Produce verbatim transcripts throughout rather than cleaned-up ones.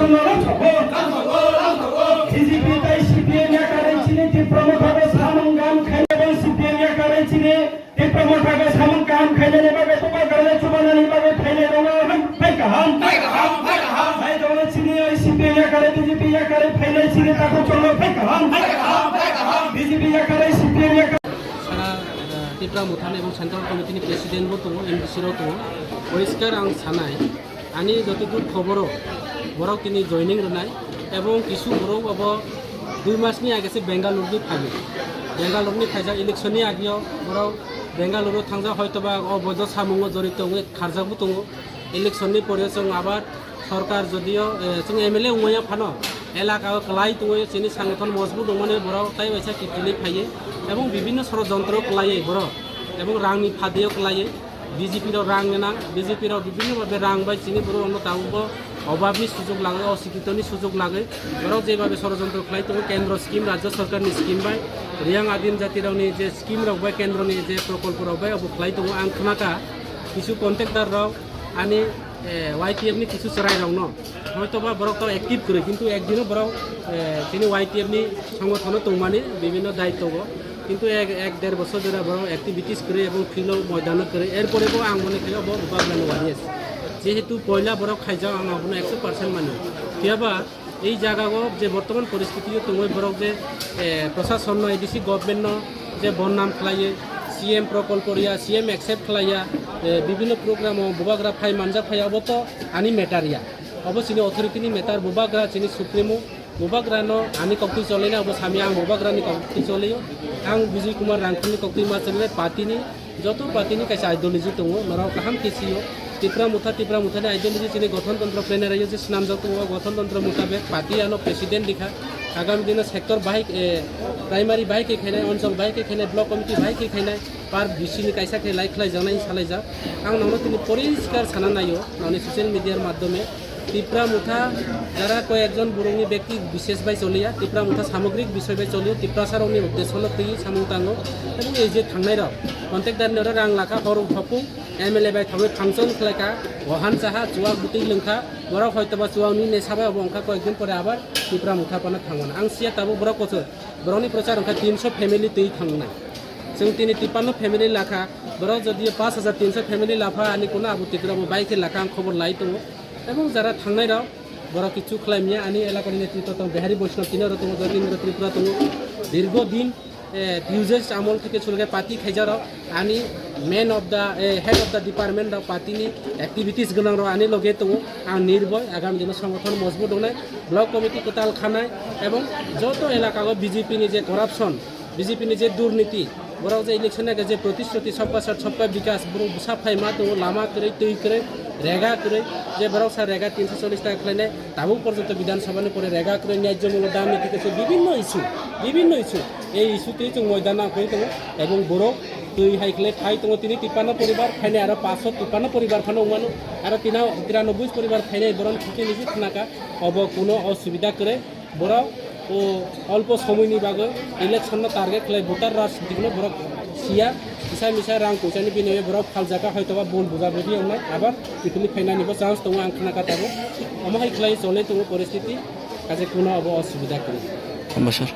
B J P tei C P M yakarwi chini Tipra Motha bo samung kaham khainai, bo C P M yakarwi chini Tipra Motha bo samung kaham khainani bagwi tongma gana chubanani bagwi phainai rokno phai kaham. Phai kaham, phai kaham. Hai rokno chini C P M yakarwi B J P yakarwi phainai chini takhuk chwngno phai kaham. Phai kaham, phai kaham. B J P yakarwi C P M yakarwi. Sara, eh, Tipra Mothani ebong Central Committee ni President bo tongo, M D C rok tongo. Poriskar ang sanai, ani joto duk khoboro borok tini joining rwnai, ebong kisu borok abo dui mas ni age se Bengaluru ni phaio. Bengaluru ni phaijak election ni ageo borok Bengaluru thangjak, hoito ba o boido samungo jorito wngwi kharjak bo tongo. Election ni pore chwng abar sorkar jodio, eh, chwng M L A wngmaya phano elaka o kwlai tongwi chini sangathon mojbut wngmani borok tai waisa kiphilwi phaiwi ebong bibinno sorojontro kwlaiwi borok ebong rangni phadio kwlaiwi B J P rok rang gwnang, B J P rok bibinno bhabe rang bai chini borok rokno tabukbo obabni sujuk lagwi, osikitoni sujuk lagwi borok jebabe sorojontro khlai tongo, kendro scheme, rajya sorkarni scheme bai, Riyang Adim Jati rokni je scheme rok bai, kendroni je prokolpo rok bai obo khlai tongo. Ang khwnakha kisu contractor rok ani, eh, Y T F ni kisu chwrai rokno, hoito ba borok to active kwrwi, kintu ekdino borok, eh, chini Y T F ni songothono tongmani bibinno daityogo, kintu ek, ek der bosor jora borok activities kwrwi ebong field o moidano kwrwi, erpore bo ang mone khe obo bubagrani warriors, jehetu poila borok khaijak, ang abono ekso percent mani. Phiyaba ei jaga o je bortoman poristiti o tongwi borok je, eh, prosasonno, A D C government no je bonnam khlaiwi, C M prokolpo riya, C M accept khlaiya, eh, bibinno program o bubagra phai manjak phai, obo to ani matter ya. Obo chini authority ni matter, bubagra chini supremo, bubagra no ani koktwi cholina, obo sami ang bubagra ni koktwi cholio. Ang Bijay Kumar Rangkhal ni koktwi ma cholina, party ni joto party ni kaisa ideology tongo, norok kaham khe sio. Tipra Motha, Tipra Motha ni ideology chini gothon tontro plenary o je swnamjak tongo, o gothon tontro mutabek party ano president rikha. Agami dino sector bahai, eh, primary bahai khe khainai, onchol bahai khe khainai, block committee bahai khe khainai, par B C ni kaisa khe lai khlaijaknai salaijak. Ang nono tini poriskar sana naio, noni social media r madhyome. Tipra Motha jara koyekjon borokni bekti bishesh bai choliya, Tipra Motha samogrik bishoy bai cholio, Tiprasa rokni uddesho no twi samung tango, ebong ei je thangnai rok contractor ni oro rang lakha, hor hopung M L A bai thangwi function khlaikha, wahan chaha, chuwak bwtwi lwngkha, borok hoitoba chuwak ni nesa bai obo wngkha, koyekdin pore abar Tipra Motha phano thangmano. Ang siya tabuk borok kochok, borokni prochar wngkha tinso family twi thangnai. Chwng tini tipanno family lakha, borok jodi pash hajar tinso family lapha, ani kuno abo Tipra bo bai khe lakha, ang khobor lai tongo. Ebong jara thangnai rok, borok kichu khlai manya, ani elakani netritw tong Behari Boishnab tini oro tongo, Jatindra Tripura tongo, dirgo din, eh, T U J amol theke chulge party khaijarok, ani man of the, eh, head of the department rok party ni activities gwnang rok ani loge tongo, ang nirboy agami dino songothono mojbut wngnai, block committee kwtal khanai, ebong joto elaka o B J P ni je corruption, B J P ni je durniti, borok je election age je protishruti sabka sath sabka bikas, borok bwsa phai ma tongo, lama kwrwi, twi kwrwi, rega kwrwi, je borok sa rega tinso chollish taka khlainai, tabuk porjonto Bidhan Sabha ni pore rega kwrwi, nyajjo mulo dam niti kaisa bibinno issue, bibinno issue. Ei issue twi chwng moidano nang khlai tongo, ebong borok twi hai khlai phai tongo, tini tipano poribar phainai, aro paanch sho tipano poribar phano wngmano, aro tina tiranoboi poribar phainai, borok thikhe nisi khnaka, obo kuno osubida kwrwi. Borok o olpo somoini bagwi election no target khlai, voter rajniti no borok siya, kisa misa rang poisa ni biniyogo borok phaljak kha, hoitoba bol buja buji wngnai, abar kiphilwi phainani bo chance tongo, ang khna kha tabuk. Omo hai khlai choli tongo poristiti, kaisa kuno obo osubida kwrwi. Hamba sir.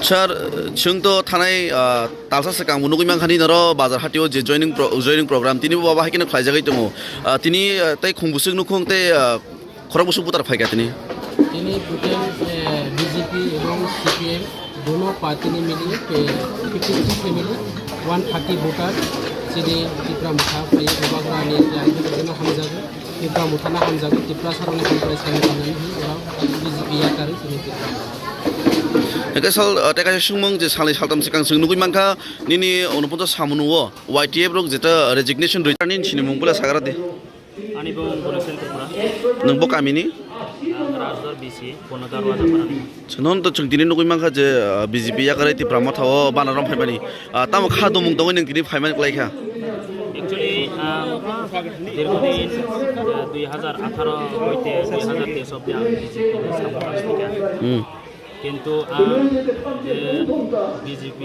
Sir, chwng to thanai, ah, talsa swkang bo nugwi mankha nini oro bazar hatio je joining pro-, joining program, tini bo baba hai kheno khlaijagwi tongo. Ah, tini, ah, tei khung bwswk nukhung tei, ah, Khorok bwswk voter phaikha tini? Tini total, eh, B J P ebong C P M dono party ni mili, eh, fifty three family, one thirty voter chini Tipra Motha phai, Bubagra ni, eh, hamjago, Tipra Motha no hamjago, Tiprasa rok ni hamkrai sai manani hi, oro B J P yakarwi chini Tipra Motha. Hwnkhe sal, eh, tei kaisa swngmung je salni saltam swkang chwng nugwi mankha, nini unoponchas samung o Y T F rok jeta resignation rwi nini sinimung bwla sagra di. Ani bung Boniswari Tripura. Nwng bo kamini? Ang Rajdor B C, Bonodar Wajaparani. Chwng to chwng tini nugwi mankha je, ah, B J P yakarwi Tipra Motha o bana rom phaimani. Ah, tamo kha domung tongwi nwng tini phaimani kwlai kha? Actually, ang dirghodin, ah, dui hajar atharo hoite dui hajar teis obdi ang B J P ni samung tangwi kha. Hmm. Kintu ang je B J P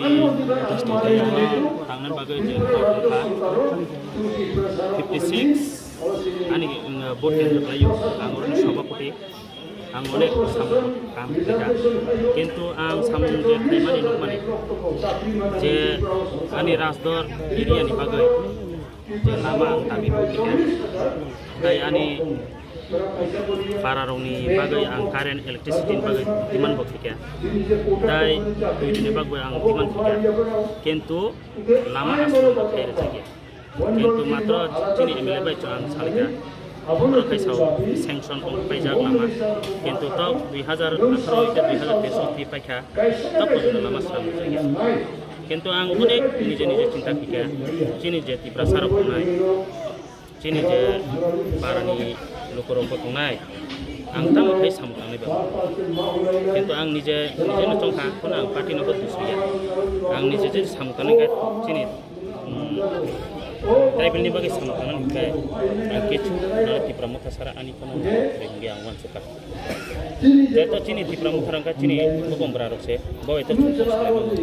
tangnani bagwi je fifty six ani, mm, vote kendro khlaio, ang oroni sabhapati. Ang onek samung kam khlaikha, kintu ang samung je khlaimani nukmani je ani Rajdor area ni bagwi je lama ang dabi bo khlaikha, tai ani para rokni bagwi ang current, electricity ni bagwi demand bo khlaikha, tai twi ni bagwi ang demand khlaikha, kintu lama aswk bo khlai rwjakya. Kintu matro chini M L A bai chwng ang salikha, oro kaisa sanction ong paijak lama, kintu tok dui hazar atharo hoite dui hazar teis pi paikha, tok pojjonto lama swnam rwjakya. Kintu ang onek nije nije chinta khaikha, chini je Tiprasa rok tongnai, chini je parani lukurok bo tongnai, ang tamo khai samung tangnai ba. Kintu ang nije, nije no chongkha, kono ang party no bo dusriya. Ang nije je samung tangnai khe chini, mm, tribal ni bagwi samung tangnai hwnkhe ang kichu nang Tipra Motha sara ani kono hwnkhe ang uansukha. Jeto chini Tipra Motha rok wngkha chini bokong bwra rok se, bo eto chukchuk salai mano.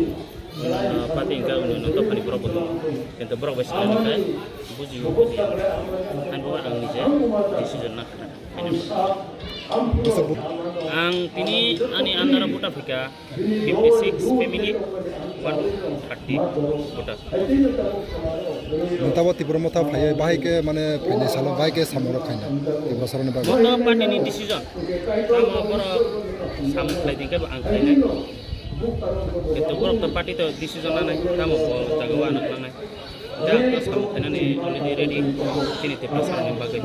Party hwnkhe uno uno dophani borok bo tongo. Kintu borok bai salai hwnkhe bujiyo bujiya. Ani bo ang nije decision na khna. Ang tini ani andaro buta phika fifty six family, one thirty voters. Motha bo Tipra Motha phaiwi bahai khe mane phainai salo bahai khe samung rok khaina Tipra sarani bagwi. Motha party ni decision. Tamo borok samung khlai dingkhe bo ang khlainai. Kintu borok to party to decision nanai. Tamo bo jaga o ano nanai. Jang to samung khlainani already ready. Chini Tipra sarani bagwi.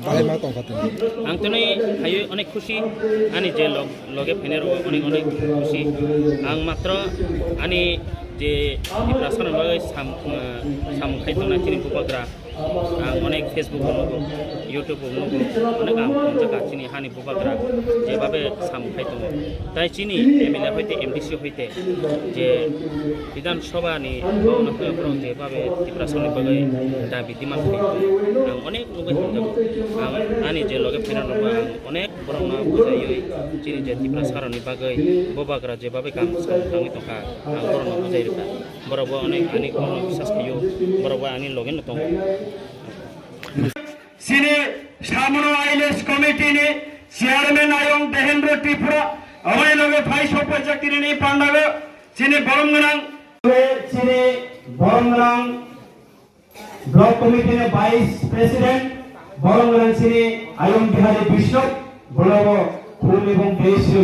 Bahai ma tongkha tini. Ang tini hai onek khusi, ani je log-, loge phainai rok onek onek khusi. Ang matro ani je Tiprasa ni bagwi sam-, eh, samung khai tongna chini bubagra. Ang onek Facebook o nugo, YouTube o nugo, onek ang tongjaka chini hani bubagra jebabe samung khai tongo. Tai chini M L A hoite M D C hoite je Bidhan Sabha ni borok jebabe Tiprasa ni bagwi dabi demand khai tongo. Ang onek nugwi hamjago. Ang ani je loge phainai rokno ang onek borokno bujaiwi chini je Tiprasa rokni bagwi bubagra jebabe kam samung tangwi tongkha, ang borokno bujai rwkha. Borok bo onek ani kokno bisas khaio, borok bo ani loge no tongo. Chini Samono Village Committee ni Chairman Ayong Behendra Tripura, aboni loge phai sophaijak tini ni pandago chini borom gwnang, chini borom gwnang Block Committee ni Vice President, borom gwnang chini Ayong Bihari Bishnoi, bolobo khum ebong beisri